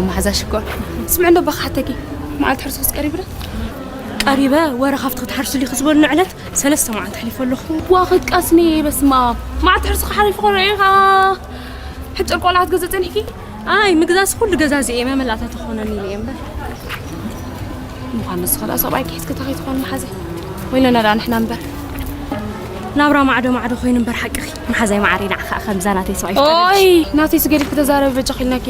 መሓዛ ሽኮር። ስምዕ እንዶ ባኻ ሓተኪ። መዓልቲ ሕርሲ ክስቀሪብ ዶ? ቀሪበ ወረ ካብቲ ክትሓርሱሊ ክዝበሉ ዕለት ሰለስተ መዓልቲ ኣሕሊፎ ኣለኹ። ዋ ክትቀስኒ በስማ። መዓልቲ ሕርሲ ክሓሪፍ ኮነ ኢኻ። ሕጭር ቆልዓ ትገዝእ ጸኒሕኪ? ኣይ ምግዛስ ኩሉ ገዛዚእ እየ መመላእታ ተኾነኒ ኢለ እየ እምበር። ምዃን ንስኻ ደኣ ሰብኣይ ክሒዝኪ እንታይ ከይትኾኒ መሓዘይ? ወይለና ደኣ ንሕና እምበር። ናብራ ማዕዶ ማዕዶ ኮይኑ እምበር ሓቅኺ። መሓዛይ መዓረይ ንዓኻ ከምዛ ናተይ ሰብኣይ ፍቀደልኪ። ኦይ ናተይ ስገዲ ክተዛረቢ በጃ ኺልናኪ።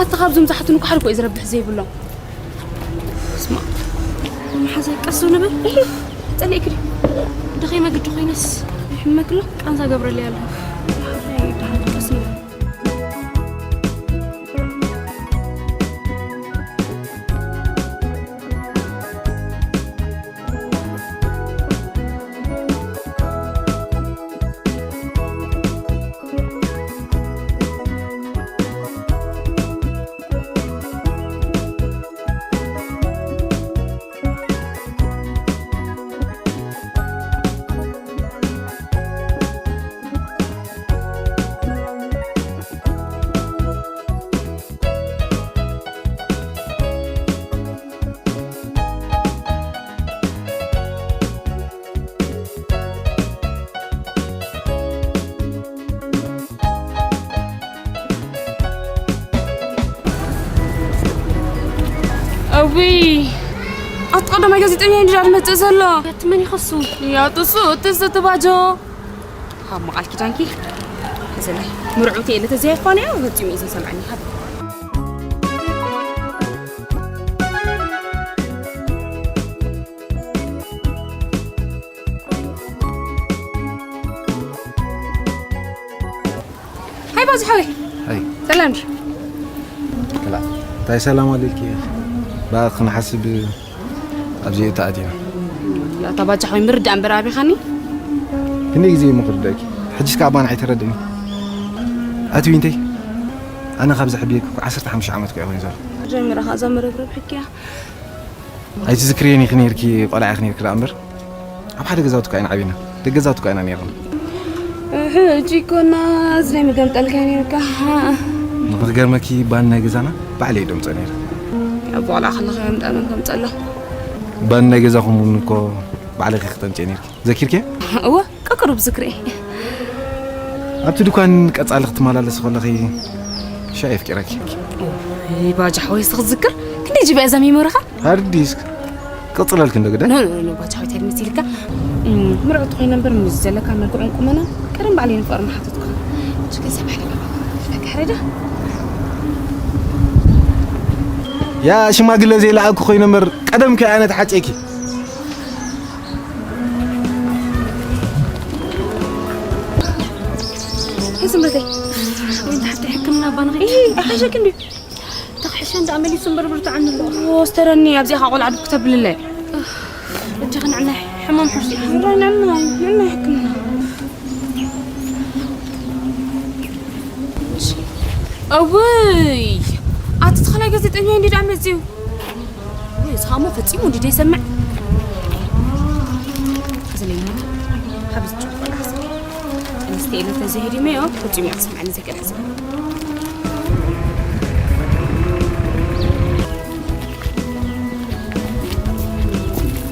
ኣታ ካብዞም ዝሓቱን እኮ ሓደ እኮ እዩ ዝረብሕ ዘይብሎም። ስማ መሓዛይ ቀስ ንበል። እሂ ጸሊእክ ድዩ? ደኸይ መግዲ ኮይነስ ይሕመክሎ ቃንዛ ገብረለይ ኣሎ። መሓዛይ ደሓን ቀስ ንበል። እውይ ኣቲ ቀዳማይ ጋዜጠኛ እንዲ ዳር መጽእ ዘሎ። ያቲ መን ይኸሱ? ያጥሱ እትስ እትባጆ ካብ መቓል ኪዳንኪ። እዘለ ምርዑት የለ ተዘያይኳነ ፈጺሙ እዩ ዘይሰምዐኒ። ሃብ ሃይ ባዙ ሓወይ። ሃይ። ሰላም ድዩ? ክላ እንታይ ሰላም ኣለልኪ? ብኣ ክንሓስብ ኣብዚ እዩ ተኣቲና። ያታ ባጃ ሓወይ ምርዳእ እምበር ኣቢኻኒ። ክንደይ ግዜ እሞ ክርዳእኪ? ሕጅስ ከኣ ባን ኣይተረድእኒ። ኣቲ ዊንተይ፣ ኣነ ካብ ዝሕብየኪ እኮ ዓሰርተ ሓሙሽተ ዓመት እኮ ይኾን ዘሎ። ጀሚራ ከኣ እዛ መረብረብ ሕክያ። ኣይትዝክርየን ኢኺ ነይርኪ ቆልዓ ኢኺ ነይርኪ ደኣ እምበር ኣብ ሓደ ገዛውቲ እኳ ኢና ዓቢና ደገ ገዛውቲ እኳ ኢና ነይርና። ሕጂ እኮ እና እዚ ናይ ምገምጠልካ ነይርካ። ንኽትገርመኪ ባን ናይ ገዛና ባዕለ ይደምፀ ነይረ። ኣብ ቆልዓ ከለኻ የምጠመን ከምፀሎ። ባን ናይ ገዛኹም እውን እኮ ባዕለኺ ክተምፅየ ነይርኪ። ዘኪርኪ? እወ፣ ቅቅሩብ ዝክሪ። ኣብቲ ድኳን ቀጻሊ ክትመላለስ ከለኺ ሻይ ኣፍቂረኪ። እይ፣ ባጃ ሓወይ፣ እስኺ ዝክር ክንደይ ጂቢ እያ እዛ ሜሞሪኻ? ሃርድ ዲስክ። ቅጽለልኪ እንዶ ግደ? ኖ፣ ኖ፣ ኖ፣ ባጃ ሓወይ፣ እንታይ መሲልካ? እም፣ ምርዑት ኮይነ እምበር ምስ ዘለካ መልክዑን ቁመና ቀደም ባዕለይ ንፍቕሪ ምሓተትኩ። እጅ ገዛ ባዕለይ ንፍቕሪ ምሓተትኩ። ያ ሽማግለ ዘይለኣኩ ኮይነ እምበር ቀደም ከ ኣነ ተሓጨኪ። ስምረተይ፣ ወይ እንተ ሓፍቲ ሕክምና እባ ንኸይድ። እይ፣ ኣይሓሸክ እንድዩ። ተኽሕሸ እንዳ መሊሱ እምበር ብርትዓኒ ኣሎ። ዎ፣ ስተረኒ፣ ኣብዚኣ ኸዓ ቆልዓ ዱብ ክተብልለ። እጅ ክንዕናይ፣ ሕማም ሕርሲ። ንዕናይ፣ ንዕናይ ሕክምና። እውይ፣ ኣቲ ተኸላይ ጋዜጠኛ እንዲ ደኣ መጽዩ። ወይ፣ እዚ ኸኣ እሞ ፈጺሙ እንዲ ደይሰምዕ። እዚ ለይሞት፣ ሓብዝ ጭቆና። ጥንስቲ ኢሉ ተዘይህዲመዮ፣ ፈጺሙ እየ ክሰምዐኒ ዘይክእል ሕዚ።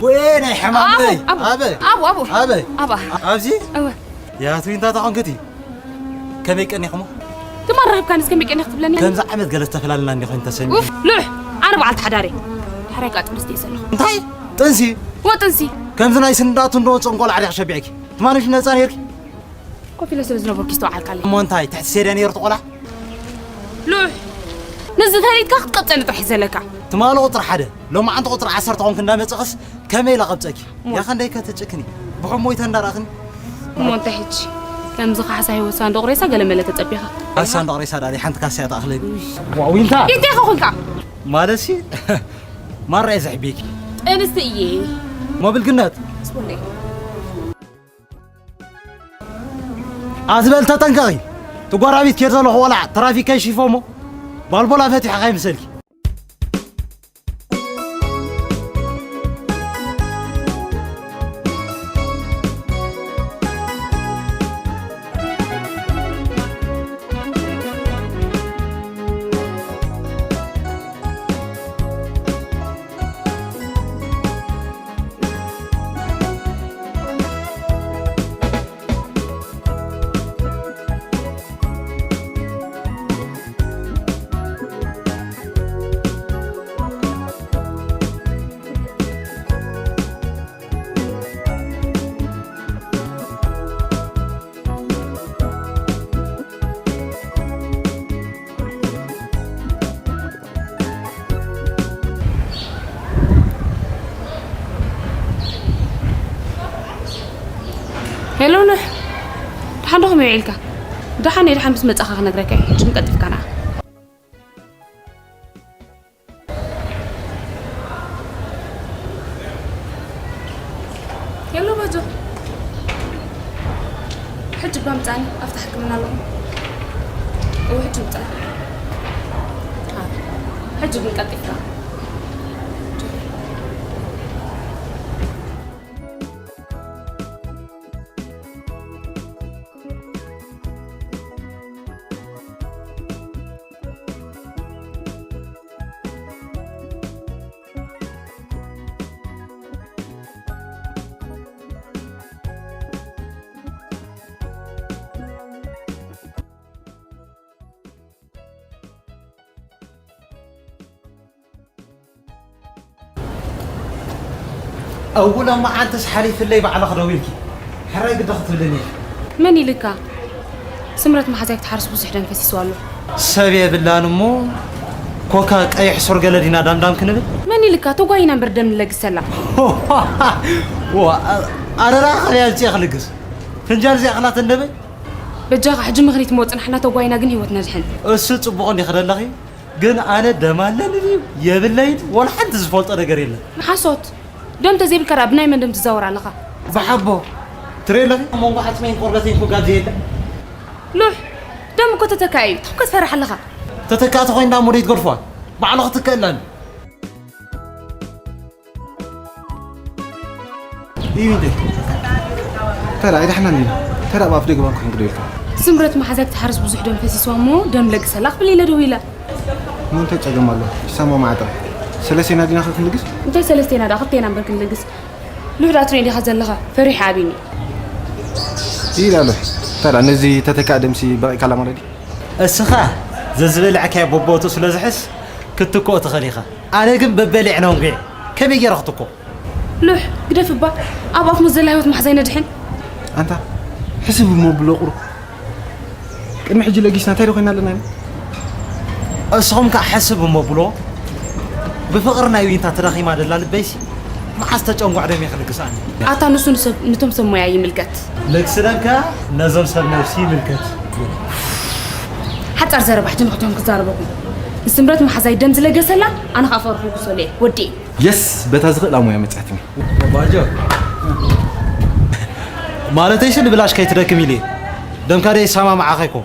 ወይ ናይ ሕማመይ። ኣቡ፣ ኣቡ፣ ኣበ። ኣቡ፣ ኣቡ። ኣበ። ኣባ። ኣብዚ? እወ። ያቱ እንታይ ታኾንክቲ? ከመይ ቀኒኹሞ? ትማል ረኺብካኒ፣ እስከ ከመይ ቀኒኽ ትብለኒ? ከምዚ ዓይነት ገለ ዝተፈላለና እንዲ ኮይኑ ተሰሚዑ። ኡፍ፣ ሉሕ፣ ኣነ በዓልቲ ሓዳር እየ። ሕራይ ከኣ ጥንስቲ እየ ዘለኹ። እንታይ? ጥንሲ? ወ ጥንሲ። ከምዚ ናይ ስንዳቱ እንዶ ጽንቆል ዓሪኽ ሸቢዕኪ። ትማሊ ነጻ ነይርኪ? ኮፍ ኢለ ስለ ዝነበርኩ ይስተውዓልካለይ። እሞ እንታይ? ትሕቲ ሴድያ ነይሩ እቲ ቆልዓ? ሉሕ፣ ነዚ ፈሊጥካ ክትቀብጸኒ ጥራሕ እዩ ዘለካ። ትማሊ ቁጽሪ ሓደ፣ ሎማዓንቲ ቁጽሪ ዓሰርተ ኮንክ እንዳመጸኽስ ከመይ ኢለ ቀብጸኪ? ሞ- ያኸ እንደይ ከትጭክኒ? ብሕሞይታ እንዳረኣኽኒ? እሞ እንታይ ሕጂ? ከምዚ ካሕሳ ህይወት ሳንዱቕ ሬሳ ገለ መለ ተጸቢኻ? ኣብ ሳንዱቕ ሬሳ ደኣ ሓንቲ ካሳ እያ ትኣኽለኒ። ዋው፣ ዊንታ! እንታይ ኾንካ? ማለትሲ፣ ማራ እየ ዘሕብየኪ። ጥንስቲ እየ። ሞብልግነት። ስፖርት እየ። ኣዝበል ተጠንቀቒ። ትጓራቢት ከይድ ዘለኹ ቆልዓ ትራፊክ ከይሽፎ እሞ ባልቦላ ፈቲሐ ከይምሰልኪ። ሄሎ ኑሕ፣ ደሓን ዶ ከመይ ውዒልካ? ደሓን እየ፣ ደሓን ምስ መጻኻ ክነግረካ እየ። ሕጂ ቀልጢፍካ ንዓ። ሄሎ ባጆ፣ ሕጂ እባ ምጻኒ፣ ኣብቲ ሕክምና ኣለኹ። እወ፣ ሕጂ ምጻኒ። ኣዎ፣ ሕጂ ግን ቀልጢፍካ። እውለ መዓልትስ ሓሊፍለይ ባዕልኺ ደዊልኪ ሕራይ ግዲ ክትብልኒ ኢኺ። መን ኢልካ? ስምረት መሓዛይ ክትሓርስ ብዙሕ ደም ፈሲስዋ ኣሎ። ሰብ የብላን እሞ ኮካ ቀይሕ ሱር ገለ ዲና ዳምዳም ክንብል? መን ኢልካ? ተጓይና እምበር ደም ንለግሰላ። ዋ፣ ኣረራ ከመይ ኣምጺኤ ክልግስ? ፍንጃል ዘይኣኽላ ተንደበይ? በጃኻ ሕጂ ምኽኒት እሞ ጽናሕና ተጓይና ግን ህይወት ነድሕን። እሱ ጽቡቕ እንዲኺ ደለኺ፣ ግን ኣነ ደም ኣለኒ ድዩ የብለይን ወላ ሓንቲ ዝፈልጦ ነገር የለን። ሓሶት! ደም ተዘይብልካ ደኣ ብናይ መን ደም ትዛወር ኣለኻ? ብሓቦ ትርኢ ኣለኺ፣ ኣብ መንጎ ዓጽመይን ቆርበተይን እኮ ጋብዘ የለ። ሉሕ! ደም እኮ ተተካኢ እዩ። እንታይ ክትፈርሕ ኣለኻ? ተተካእቲ ኮይና እሞ ደይትገድፍዋ? ባዕሉ ክትከእ ኣላኒ። እዩ እንዴ? ተራ ኣይዳሕናን እዩ። ተራ ኣብ ኣፍ ደገ ባንክ ክንግዶ ኢልካ። ስምረት መሓዛይ ክትሓርስ ብዙሕ ደም ፈሲስዋ እሞ ደም ለግሰላ ክብል ኢለ ደዊለ። እሞ እንታይ ጸገም ኣሎ? ይሰማማዕ ጥራይ። ሰለስቴና ዲና ከ ክንልግስ? እንታይ ሰለስቴና ደኣ? ክልቴና እምበር ክንልግስ። ሉሕ ደኣ ትሪኦ ዲኻ ዘለኻ? ፈሪሐ ኣቢኒ። ይላ ሉሕ። ተራ ነዚ ተተካእ ደምሲ በቂካላ ማለት እዩ? እስኻ ዘዝበልዕካዮ በቦቱ ስለ ዝሕስ ክትትክኦ ትኽእል ኢኻ። ኣነ ግን በበሊዕ ነንጒዕ ከመይ ገይረ ክትኮ? ሉሕ፣ ግደፍ እባ። ኣብ ኣፍ መዘላ ህይወት መሓዛይ ነድሕን። ኣንታ፣ ሕስብ እሞ ብሎ ቁሩብ። ቅድሚ ሕጂ ለጊስና እንታይ ዶ ኮይና ኣለና ኢና? እስኹም ከኣ ሕስብ እሞ ብሎ። ብፍቕሪ ናይ ዊንታ ተዳኺማ ደላ ልበይሲ፣ መዓስ ተጨንጓዕ ደም እየ ክልግስ ኣነ። ኣታ ንሱ ንሰብ፣ ንቶም ሰብ ሞያ ይምልከት። ልግሲ ደም ከኣ ነዞም ሰብ ነብሲ ይምልከት። ሓጻር ዘረባ ሕጂ ንኽልቲኦም ክዛረበኩም። ንስምረት መሓዛይ ደም ዝለገሰላ፣ ኣነ ከኣ ፍቕሪ ክልግሰሉ እየ። ወዲኤ። የስ፣ በታ ዝኽእላ ሞያ መጻትኒ። ባጆ። ማለተይሲ ንብላሽ ከይትደክም ኢለ። ደምካ ደይ ይሰማማዓኻ ይኮ።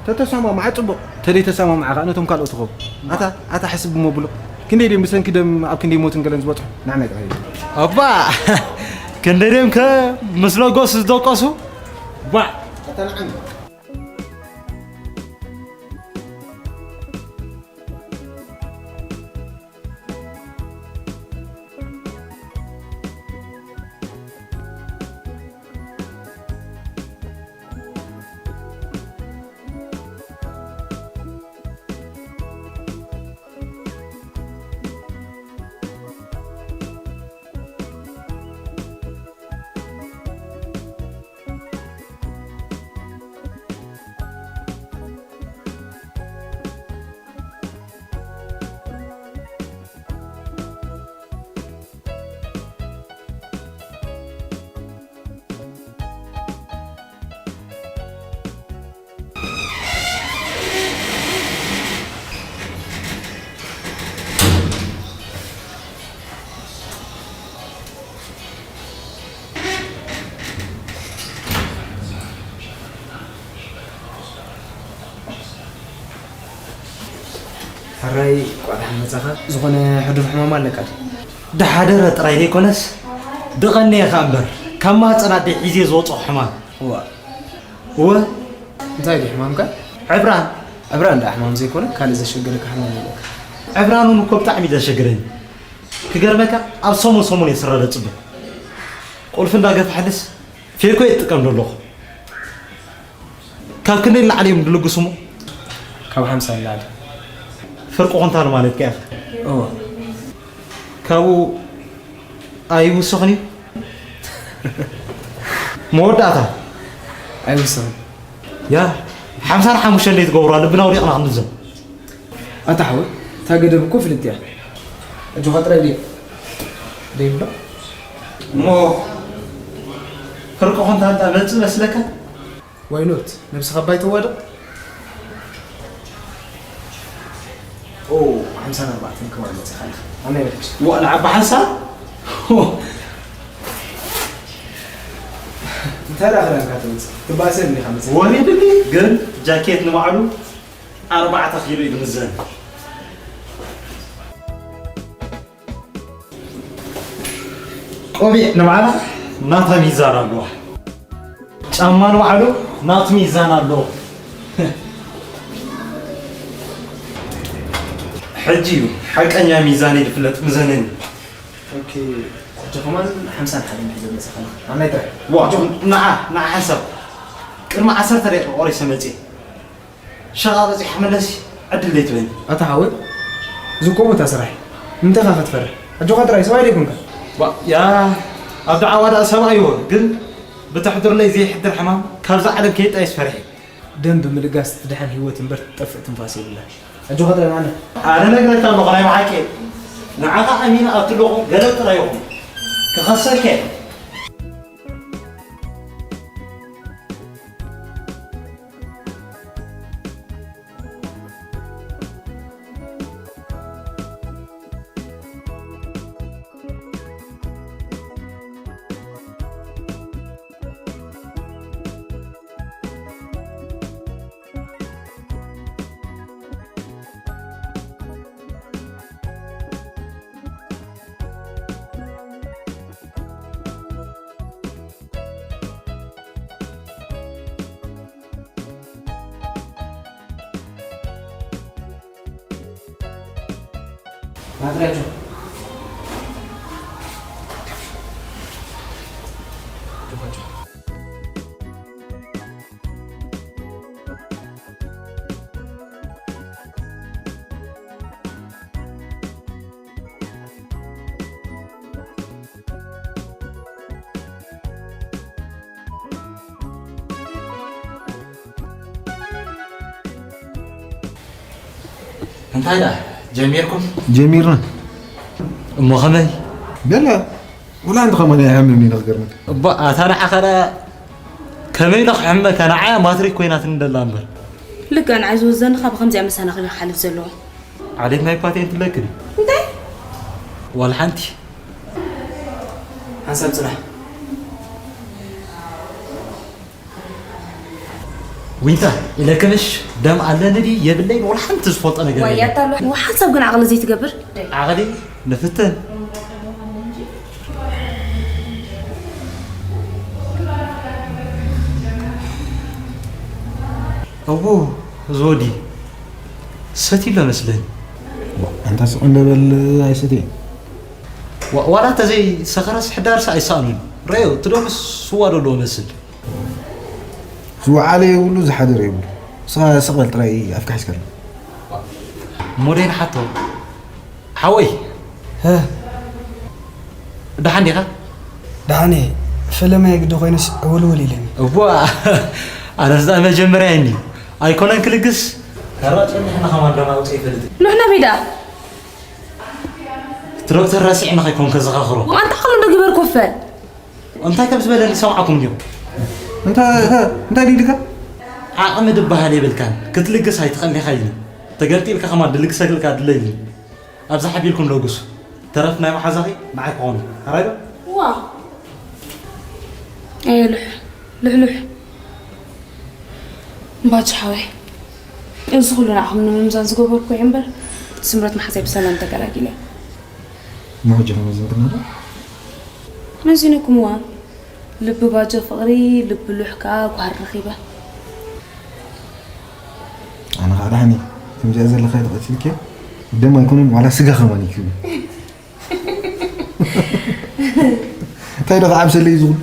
ተተሰማማዓ ጽቡቕ፣ ተደይ ተሰማማዓ ከኣ ነቶም ካልኦት ትኸቡ። ኣታ፣ ኣታ ሕስብ እሞ ብሎ። ክንደይ ደም ብሰንኪ ደም ኣብ ክንደይ ሞትን ገለን ዝበጽሑ? ንዓና ጥራይ እዩ። ኣባ፣ ክንደይ ደም ከ ምስ ለገሱ ዝደቀሱ? ባ። ኣታ ንዓና። ሕራይ ቋሕ መጻኻ። ዝኾነ ሕዱር ሕማም ኣለካ ድዩ? ድሓደረ ጥራይ ዘይኮነስ፣ ድቐነየ ከኣ እምበር፣ ካብ ማህጸን ኣደይ ሒዘ ዝወጽኦ ሕማም። እዋ። እወ። እንታይ ድዩ ሕማምካ? ዕብራን። ዕብራን ደኣ ሕማም ዘይኮነ፣ ካልእ ዘሸገረካ ሕማም ኣለካ? ዕብራን እውን እኮ ብጣዕሚ እዩ ዘሸግረኒ። ክገርመካ፣ ኣብ ሰሙን ሰሙን እየ ስረ ዘጽብብ። ቁልፊ እንዳገፋሕልስ፣ ፌኮ እየ ዝጥቀም ዘለኹ። ካብ ክንደይ ንላዕሊ እዮም ዝልግሱ እሞ? ካብ ሓምሳ ንላዕሊ። ፍርቂ ኩንታል ማለት ከ? እወ። ካብኡ ኣይውስኽን እዩ? መወዳእታ። ኣይውስኽን። ያ፣ ሓምሳን ሓሙሽተን ደይ ትገብሩ ኣለብና ወዲቕና ክንድዘም። ኣታ ሓወይ፣ እታ ገደብ እኮ ፍልጥ እያ። ኣጆኻ ጥራይ ደይ-፣ ደይብሎ። እሞ ፍርቂ ኮንታ እንታ መጽእ መስለካ? ዋይኖት ነብስኻ ባይ ተዋድቕ። ኦ፣ ሓምሳን ኣርባዕተን ክባል መጽኻ ኢኻ። ኣነ ይበልሽ። ዋ፣ ንዓባ ሓንሳ? እንታይ ደኣ ክዳንካ ተምጽእ? ትባእሰ እንዲኻ መጽእ። ወሪድኒ፣ ግን ጃኬት ንባዕሉ ኣርባዕተ ኪሎ እዩ ዝምዘን። ቆቢዕ ንባዕላ ናታ ሚዛን ኣለዋ። ጫማ ንባዕሉ ናቱ ሚዛን ኣለዎ። ሕጂ እዩ ሓቀኛ ሚዛነይ ዝፍለጥ፣ ምዘነኒ። ኦኬ፣ ሕጂ ከማን ሓምሳን ሓደን ሒዘ መጽእ ከለኻ። ኣብ ናይ ጥራሕ። ዋ፣ ንዓ፣ ንዓ ሓንሳብ። ቅድሚ ዓሰርተ ደቂቃ ቆሪሰ መጽእ። ሸቓ በጺሐ ክምለስ ዕድል ዘይትበኒ። ኣታ ሓወይ፣ እዚ እኮ ቦታ ስራሕ እዩ። ንምንታይ ኢኻ ክትፈርሕ? ኣጆኻ ጥራይ፣ ሰብኣይ ዶ ኣይኮንካን? ዋ፣ ያ፣ ኣብ ደዓዋ ደኣ ሰብኣይ እዎ፣ ግን ብተሕድርለይ ዘይሕድር ሕማም ካብዛ ዓለም ከይጣየስ ፈሪሐ። ደም ብምልጋስ ትድሕን ህይወት እምበር ትጠፍእ ትንፋስ የብላን። ኣጆኻ ጥራይ መዓና። ኣነ ነግረካ ኣለኹ ናይ ብሓቂ። ንዓኻ ኣሚነ ኣብቲ ኣለኹ ገለል ጥራይ ይኹን። ክኸሰልካ እየ። ናትሪያቸው። እንታይ ደኣ ጀሚርኩም? ጀሚርና። እሞ ከመይ? ገለ ወላ ሓንቲ ከማን ኣይሓምም እዩ፣ ንኽገርመካ። እባ ኣታ ንዓኻ ደኣ ከመይ ኢለ ክሕመካ? ንዓያ ማትሪክ ኮይናትኒ ደላ እምበር። ልክዕ ንዓይ ዝወዘኒ ካብ ከምዚኣ መሰናኽል ክሓልፍ ዘለዎ። ዓሌት ናይ ፓቴንት ኣለኪ ድዩ? እንታይ? ዋላ ሓንቲ። ሓንሳብ ጽናሕ። ዊንታ፣ ኢለክምሽ ደም ኣለኒ ድዩ የብለይን ወላ ሓንቲ ዝፈልጦ ነገር የለን። ዋያታ ኣሎ። ሓንሳብ ግን ዓቕሊ ዘይትገብር? ዓቕሊ ንፍትን። እዎ፣ እዚ ወዲ ሰትዩ ኣሎ መስለኒ። ኣንታ ስቕ እንደ በል ኣይሰትየን። ዋ-፣ ዋላ እንተዘይ ሰኸረስ ሕዳርስ ኣይሰኣኑን። ረዮ፣ እቲ ደምስ ስዋ ዶ ኣለዎ መስል። ዝወዓለ የብሉ፣ ዝሓደረ የብሉ። ንስኻ ስቕ በል ጥራይ ኣፍካ ሒዝካ ኣሎ። እሞ ደይ ንሓቶ። ሓወይ። ሀ። ደሓን ዲኻ? ደሓን እየ። ፈለማይ ግዲ ኮይኑስ ዕውልውል ኢለኒ። እዋ፣ ኣነስ ደኣ መጀመርያ እኒ። ኣይኮነን ክልግስ። ካራ ጨኒሕና ከማን ደማ ኣውፅእ ይፈልጥ። ሉሕ ናበይ ደኣ? እቲ ዶክተር ረሲዕና ከይኮን ከዘኻኽሮ። ኣንታ ከሎ ዶ ግበር ኮፈ? እንታይ ከም ዝበለኒ ሰምዓኩም ድዮም? እንታ-፣ እንታይ ድዩ ኢልካ? ዓቕሚ ድበሃል የብልካን። ክትልግስ ኣይትኽእልን ኢኻ ኢሉ። ተገምጢልካ ከማን ድልግሰልካ ድለ ኢሉ። ኣብዚ ሓቢርኩም ለግሱ። ተረፍ ናይ መሓዛኺ ንዓይ ክኾኑ። ሕራይ ዶ? ዋ። ኣየ ልሕ-፣ ልሕሉሕ። ባጅ ሓወይ። እዚ ኩሉ ንዓኹም ንምምዛን ዝገበርኩ እዩ እምበር፣ ስምረት መሓዛይ ብሰላም ተገላጊለ። እሞ ሕጂ ከመይ ዝንትና ዶ? መዚነኩምዋ። ልቢ ባጀ ፍቕሪ፣ ልቢ ሉሕ ከኣ ጓል ረኺበ። ኣነ ኸኣ ደሓን እየ። ከምዚኣ ዘለኻ ኢለ ቀቲልክያ። ደም ኣይኮነን፣ ዋላ ስጋ ከማን እዩ ክብል። እንታይ ዶ ክዓብሰለይ ዝኹን?